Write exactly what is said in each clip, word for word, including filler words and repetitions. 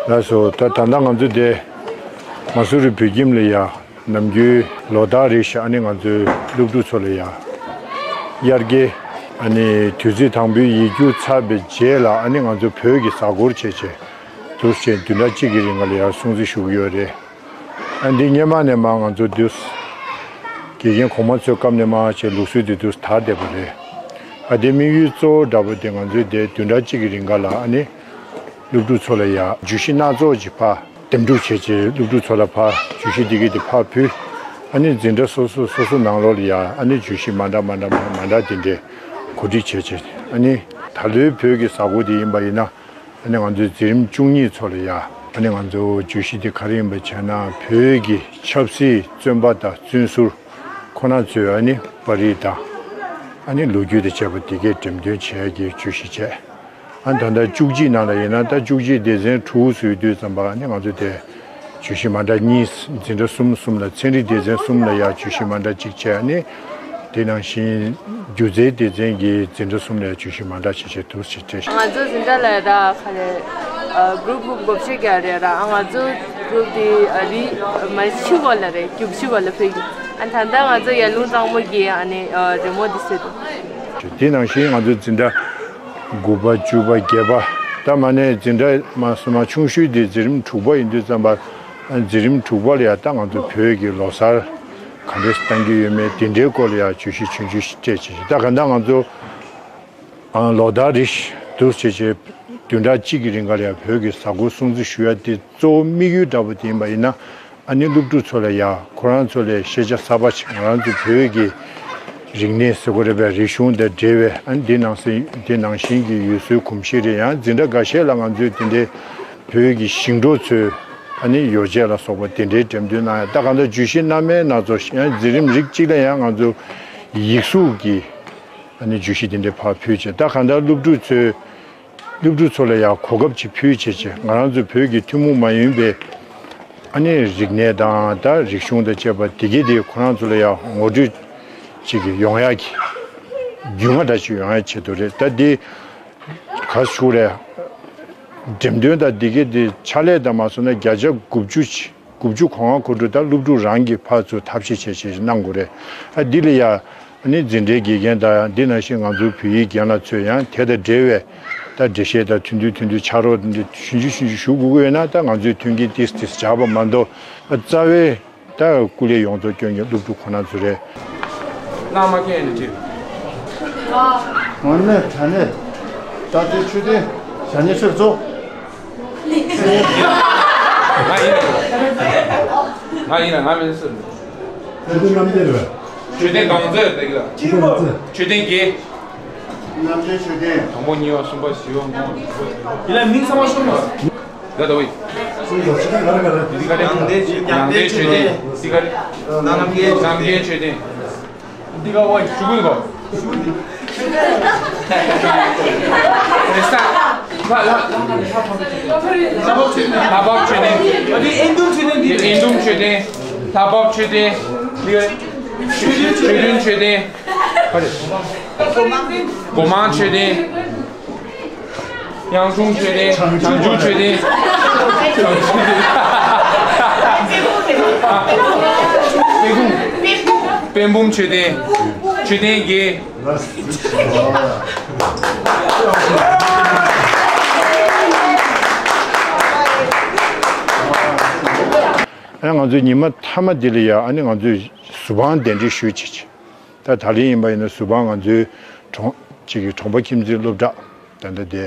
ལགས་སོ། ད་ད་ལྟ་ང་ཚོ་དེ་མ་སུ་རི་བོད་ཁྱིམ་ལ་ཡ་ནམ་རྒྱུན་ལོ་ལྟར་རེ་བཞིན་ཨ་ནི་ང་ཚོའི་སློབ་ཕྲུག་ཚོ་ལ་ཡ་དབྱར་ཁའི་ཨ་ནི་དུས་ཚོད་དང་པོའི་ཡིག་རྒྱུགས་ཚར་བའི་རྗེས་ལ་ཨ་ནི་ང་ཚོ་བོད་ཀྱི་གཟའ་འཁོར་བྱས་བྱས་དུས་ཆེན་བདུན་ཕྲག་གཅིག་གི་རིང་ལ་ཡ་སྲུང་བརྩི་ཞུ་གི་ཡོད་རེད། ཨ་འདི་སྔོན་མ་ནས་མ་ང་ཚོ་དུས་དགེ་རྒན་གོང་མ་ཚོའི་སྐབས་ནས་མ་བྱས་ལུགས་སྲོལ་དེ་དུས་དར་བསྡད་པ་རེད། ཨ་དེ་དམིགས་ཡུལ་གཙོ་བོ་འདྲ་པོ་དེ་ང་ཚོའི་དེ་བདུན་ཕྲག་གཅིག་གི་རིང་ག་ལ་ཨ་ནི་སློབ་ཕྲུག་ཚོ་ལ་ཡ་བརྗོད་གཞི་སྣ་ཚོགས་ཀྱི་ཕ་འདེམས་སྒྲུག་བྱས་བྱས་སློབ་ཕྲུག་ཚོ་ལ་ཕ་བརྗོད་གཞི་དེ་གི་དེ་ཕ་ཕུལ། ཨ་ནི་འཛིན་གྲྭ་སོ་སོ་སོ་སོ་ནང་ལོགས་ལ་ཡ་ཨ་ནི་བརྗོད་གཞི་མ་འདྲ་མ་འདྲ་མ་མ་འདྲ་དེ་འདྲས་གོ་སྒྲིག་བྱས་བྱས་ཨ་ནི་ད་ལོའི་བོད་ཀྱི་གཟའ་འཁོར་དེ་ཡིན་པ་ཡིན་ན། ཨ་ནི་ང་ཚོའི་འཛིན་རིམ་བཅུ་གཉིས་ཚོ་ལ་ཡ། ཨ་ནི་ང་ཚོ་བརྗོད་གཞི་དེ་ག་རེ་ཡིན་པ་བྱས་ན་བོད་ཀྱི་ཆབ་སྲིད་བཙོན་པ་དང་བཙོན་ཟུར་ཁོ་ན་ཚོའི་ཨ་ནི་པར་རིས་དང་། ཨ་ནི་ལོ་རྒྱུས་དང་བཅས་པ་དེ་གས་འགྲེམས་སྟོན་བྱེད་ཡ་གི་བརྗོད་གཞི་བྱས། ཨ་ནི་ད་ལྟ་བཅུ་གཅིག་ནང་ལ་ཡིན་ན་ད་བཅུ་གཅིག་སྡེ་ཚན་དྲུག་བཟོས་དུས་ཙམ་པ་ཨ་ནི་ང་ཚོ་དེ། བརྗོད་གཞི་མ་འདྲ་གཉིས། འཛིན་གྲྭ་གསུམ་གསུམ་ལ་ཚན་རིག་སྡེ་ཚན་གསུམ་ལ་ཡ་བརྗོད་གཞི་མ་འདྲ་གཅིག་བྱས་ནས། དེ་ནང་བཞིན་སྒྱུ་རྩལ་སྡེ་ཚན་གྱི་འཛིན་གྲྭ་གསུམ་ལ་ཡ་བརྗོད་གཞི་མ་འདྲ་བྱས་བྱས་འདུག་ཅེས་བཀྲ་ཤིས། ང་ཚོ་འཛིན་གྲྭ་ལ་ཡ་ད་ག་རེ། ཨ་གུ་རུབ་གུ་རུབ་བགོ་བཤའ་རྒྱག་རེད་ར། ང་ཚོ་གུ་རུབ་དེ་ཨ་རི་མ་ཕྱི་བ་ལ་རེད། རྒྱུག་ཕྱི་བ་ལ་ཕེབས་ཀྱི། ཨ་ད་ལྟ་ང་ཚོ་ཡར་ཀླུང་གཙང་པོ་གི་ཨ་ནི་ཨ་རི་མོ་འདི་བཟོས་འདུག་དེ་ནང་བཞིན་ང་ཚོ་འཛིན་གྲྭ་དགུ་པ་བཅུ་པ་བརྒྱད་པ་ད་མ་ནས་འཛིན་གྲྭ་མ་སོ་མ་ཆུང་ཤོས་དེ་འཛིན་རིམ་དྲུག་པ་ཡིན་དུས་ཙམ་པ། འཛིན་རིམ་དྲུག་པ་ལ་ཡང་ད་ང་ཚོ་བོད་ཀྱི་ལོ་གསར་ག་འདྲས་བཏང་གི་ཡོད་མེད་དེ་འདྲའི་སྐོར་ལ་ཡང་བརྗོད་གཞི་ཆུང་ཆུང་ཞིག་སྤྲད་བྱས་ཤིང་། ད་ག་ད་ང་ཚོ་ཨ་ལོ་ལྟར་རེ་བཞིན་དུ་བྱས་བྱས་བདུན་ཕྲག་གཅིག་གི་རིང་ག་ལ་ཡང་བོད་ཀྱི་གཟའ་འཁོར་སྲུང་བརྩི་ཞུ་ཡ་དེ་གཙོ་བོ་དམིགས་ཡུལ་འདྲ་པོ་དེ་ཡིན་པ་ཡིན་ན། ཨ་ནི་སློབ་ཕྲུག་ཚོ་ལ་ཡང་ཁོ་རང་ཚོ་ལས་ཤེས་བྱ་གསར་པ་ཞིག་ང་རང་ཚོ་བོད་ཀྱི་རིག་གནས་ཟེར་དགོས་རེད་པས། རིག་གཞུང་དང་འབྲེལ་བའི་ཨ་ནི་དེ་ནང་བཞིན་དེ་ནང་བཞིན་གྱི་ཡུལ་སྲོལ་གོམས་གཤིས་རེད། ཡང་འཛིན་གྲྭ་འགའ་ཤས་ལ་ང་ཚོས་དེ་འདྲའི་བོད་ཀྱི་ཞིང་འབྲོག་ཚོའི་ཨ་ནི་ཡོ་བྱད་ལ་སོགས་པ་དེ་འདྲའི་འགྲེམས་སྟོན་གནང་ཡ། ད་གང་ལྟར་བརྗོད་གཞི་སྣ་མིན་སྣ་ཚོགས་ཤིག་ཡང་འཛིན་རིམ་རིགས་གཅིག་ལ་ཡང་ང་ཚོ་ཡིག་གཟུགས་ཀྱི་ཨ་ནི་བརྗོད་གཞི་དེ་འདྲའི་ཕར་ཕུལ་བྱས། ད་གང་ལྟར་སློབ་ཕྲུག་ཚོའི་སློབ་ཕྲུག་ཚོ་ལ་ཡང་གོ་སྐབས་ཅིག་ཕུལ་བྱས་བྱས། ང་རང་ཚོ་བོད་ཀྱི་ཐུན་མོང་མ་ཡིན་པའི་ཨ་ནི་རིག་གནས་དང་ད་རིག་གཞུང་དང་བཅས་པ་དེ་གས་དེ་ཁོ་རང་ཚོ་ལ་ཡང་ངོ་སྤྲོད་ཅིག་ཡོང་ཡག་གི་རྒྱུས་མངའ་འདྲ་ཅིག་ཡོང་ཡག་ཆེད་དུ་རེད། ད་འདི་ག་ཞུ་རེད། འགྲེམས་སྟོན་དང་འདི་གས་དེ་ཕྱག་ལས་དང་མ་སོང་ན་བརྒྱ་ཆ་དགུ་བཅུ་ཅིག་དགུ་བཅུ་གོ་ལྔ་གོ་དྲུག་ད་སློབ་ཕྲུག་རང་གིས་ཕར་ཚུར་ཐབས་ཤེས་བྱས་བྱས་གནང་དགོས་རེད། ཨ་འདི་ལ་ཡ་ཨ་ནི་འཛིན་གྲྭའི་དགེ་རྒན་དང་འདི་ནང་བཞིན་ང་ཚོའི་བོད་ཡིག་རྒན་ལགས་ཚོས་ཡང་དེ་དང་འབྲེལ་བའི་ད་འགྲེལ་བཤད་དང་ཐུང་ཐུང་ཐུང་ཐུང་ཕྱག་རོགས་འདི་ཆུང་ཆུང་ཆུང་ཆུང་ཞུ་དགོས་ཀྱི་ཡོད་ན། ད་ང་ཚོས་མཐུན་རྐྱེན་ཏིས་ཏིས་སྦྱར་བ་མ་གཏོགས། ཨ་རྩ་བའི་ད་སྐུ་ལས་ཡོངས་རྫོགས་སྐྱོན་མཁན་སློབ་ཕྲུག་ཁོ་ན་ཚོ་རེད། བླ་མ་མཁན་ནི་ཅི། དངོས་གནས་དྲང་གནས་ད་ལྟའི་ཆོས་ལྡན་ཞག་ཉིན་ཆོས་རྫོགས། ང་ཡིན། ང་ཡིན་ང་མིན་སུ། ད་དུང་རྣམ་རྒྱལ་རེད། ཆོས་ལྡན་གང་ཚོད་དེ་གི་ལ། ཆོས་ལྡན་གང་ཚོད། ཆོས་ལྡན་དགེ། རྣམ་རྒྱལ་ཆོས་ལྡན། དང་པོ་གཉིས་པ་གསུམ་པ་བཞི་པ་ལྔ་པ་དྲུག་པ་བདུན་པ། ཡིན་ལ་མིང་ཚང་མ་ཤོད་མ། ད་ད་བའི། སུ་ཡོད་ཆོས་ལྡན་ག་རེ་ག་རེ། འདི་ག་རེ། ཡང་ལྡན་ཆོས་ལྡན། འདི་ག་རེ། རྣམ་རྒྱལ། རྣམ་རྒྱལ་ཆོས་ལྡན། འདི་ག་བ་ཞུ་གི་གོ། རེ་ས། ལ་ལ། ལྷ་བབས་ཆོས་ལྡན། ལྷ་བབས་ཆོས་ལྡན། ཨ་འདི་ཨེ་འདུམ་ཆོས་ལྡན་འདི། ཨེ་འདུམ་ཆོས་ལྡན། ལྷ་བབས་ཆོས་ལྡན། འདི་ག་ཆོས་ལྡན་ཆོས་ལྡན། ག་རེ། སྒོ་མང་ཆོས་ལྡན། གཡང་དྲུང་ཆོས་ལྡན། བྱང་ཆུབ་ཆོས་ལྡན། བྱང་ཆུབ་ཆོས་ལྡན། ཨ། དཔལ་སྤུངས། དཔལ་སྤུངས་ཆོས་ལྡན། ཆོས་ལྡན་དགེ། ཨ་ང་ཚོའི་ཉི་མ་མཐའ་མ་འདི་ལ་ཡ་ཨ་ནི་ང་ཚོས་གཟུ་དཔང་གདན་འདྲེན་ཞུས་བྱས་བྱས། ད་ད་རིང་ཡིན་པ་ཡིན་ན་གཟུ་དཔང་ང་ཚོའི་གྲོང་གཅིག་གི་གྲོང་པ་ཁྱིམ་མཚེས་སློབ་གྲྭ་ད་ལྟ་དེ་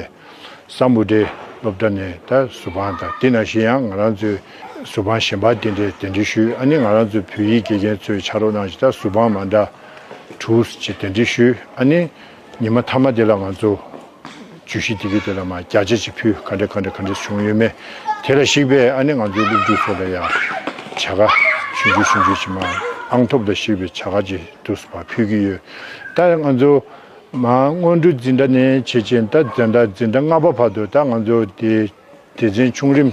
སམ་བྷོ་ཊའི་སློབ་གྲྭ་ནས་ད་གཟུ་དཔང་དང་དེ་ནང་བཞིན་ཡང་ང་རང་ཚོའི་གཟུ་དཔང་གཞན་པ་དེ་འདྲའི་གདན་འདྲེན་ཞུས། ཨ་ནི་ང་རང་ཚོའི་བོད་ཡིག་དགེ་རྒན་ཚོས་ཕྱག་རོགས་གནང་བྱས་ད་གཟུ་དཔང་མ་འདྲ་དྲུག་ཅིག་གདན་འདྲེན་ཞུས། ཨ་ནི་ཉི་མ་མཐའ་མ་དེ་ལ་ང་ཚོ་བརྗོད་གཞི་དེ་གའི་དེ་ལ་མར་བརྒྱ་ཆ་ཅིག་ཕུལ། ག་འདྲ་ག་འདྲ་ག་འདྲ་བྱུང་ཡོད་མེད་དེ་ལ་གཞིགས་པའི་ཨ་ནི་ང་ཚོའི་སློབ་ཕྲུག་ཚོ་ལ་ཡང་བྱ་དགའ་ཆུང་ཆུང་ཆུང་ཆུང་ཅིག་མར་ཨང་ཐོབ་དང་གཞིགས་པའི་བྱ་དགའ་ཅིག་འདུག་སེ་ཕར་ཕུལ་གྱི་ཡོད། ད་ང་ཚོ་མར་སྔོན་འགྲོ་འཛིན་གྲྭ་ནས་བྱས་ཙང་ད་འཛིན་གྲྭ་འཛིན་གྲྭ་ལྔ་པ་བར་དུ་ད་ང་ཚོ་དེ་སྡེ་ཚན་ཆུང་རིམ་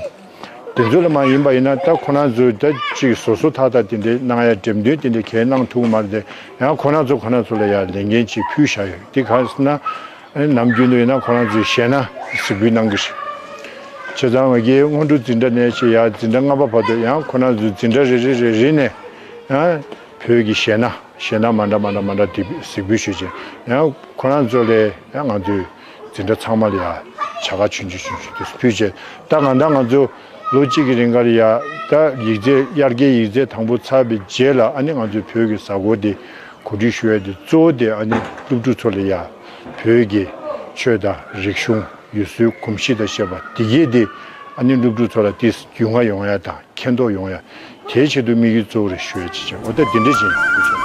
དེ་ཚོ་ལ་མར་ཡིན་པ་ཡིན་ན་ད་ཁོ་རང་ཚོས་ད་ཅིག་བཟོ་བཟོ་ཐག་ཐག་དེ་འདྲའི་གནང་ཡ་འགྲེམས་སྟོན་དེ་འདྲའི་གས་གནང་ཐུབ་ཀྱི་མ་རེད་དེ། ཡང་ཁོ་རང་ཚོ་ཁོ་རང་ཚོ་ལ་ཡ་ལས་འགན་ཅིག་ཕུལ་བཞག་ཡོད། དེ་ག་རེ་ཟེར་ན་ནམ་རྒྱུན་དུ་ཡིན་ན་ཁོ་རང་ཚོས་གཞས་སྣ་གཟིགས་འབུལ་གནང་གི་རེད། བྱས་ཙང་ང་གིས་སྔོན་འགྲོ་འཛིན་གྲྭ་ནས་བྱས་ཡར་འཛིན་གྲྭ་ལྔ་པ་བར་དུ་ཡང་ཁོ་རང་ཚོའི་འཛིན་གྲྭ་རེ་རེ་རེ་རེ་ནས་ཡང་བོད་ཀྱི་གཞས་སྣ་གཞས་སྣ་མ་འདྲ་མ་འདྲ་མ་འདྲ་དེ་གཟིགས་འབུལ་ཞུས་བྱས་ཡང་ཁོ་རང་ཚོ་ལས་ཡང་ང་ཚོའི་འཛིན་གྲྭ་ཚང་མ་ལ་ཡང་བྱ་དགའ་ཆུང་ཆུང་ཆུང་ཆུང་དེ་ཕུལ་བྱས། ད་གང་ལྟར་ང་ཚོ་ལོ་གཅིག་གི་རིང་གར་ཡ་ད་ཡིག་ཚད་དབྱར་ཁའི་ཡིག་ཚད་དང་པོ་ཚར་བའི་རྗེས་ལ་ཨ་ནི་ང་ཚོའི་བོད་ཀྱི་གཟའ་འཁོར་དེ་གོ་སྒྲིག་ཞུ་ཡ་དེ་གཙོ་བོ་དེ་ཨ་ནི་སློབ་ཕྲུག་ཚོ་ལ་ཡ་བོད་ཀྱི་ཆོས་དང་རིག་གཞུང་ཡུལ་སྲོལ་གོམས་གཤིས་དང་བཅས་པ་དེ་གས་དེ་ཨ་ནི་སློབ་ཕྲུག་ཚོ་ལ་དེ་རྒྱུས་མངའ་ཡོང་ཡ་དང་མཁྱེན་རྟོགས་ཡོང་ཡ་དེའི་ཆེད་དུ་དམིགས་ཡུལ་གཙོ་བོ་རེ་ཞུ་ཡ་ཅིག་བྱས། འོ་ད་དེ་འདྲ་ཅིག་ཡིན།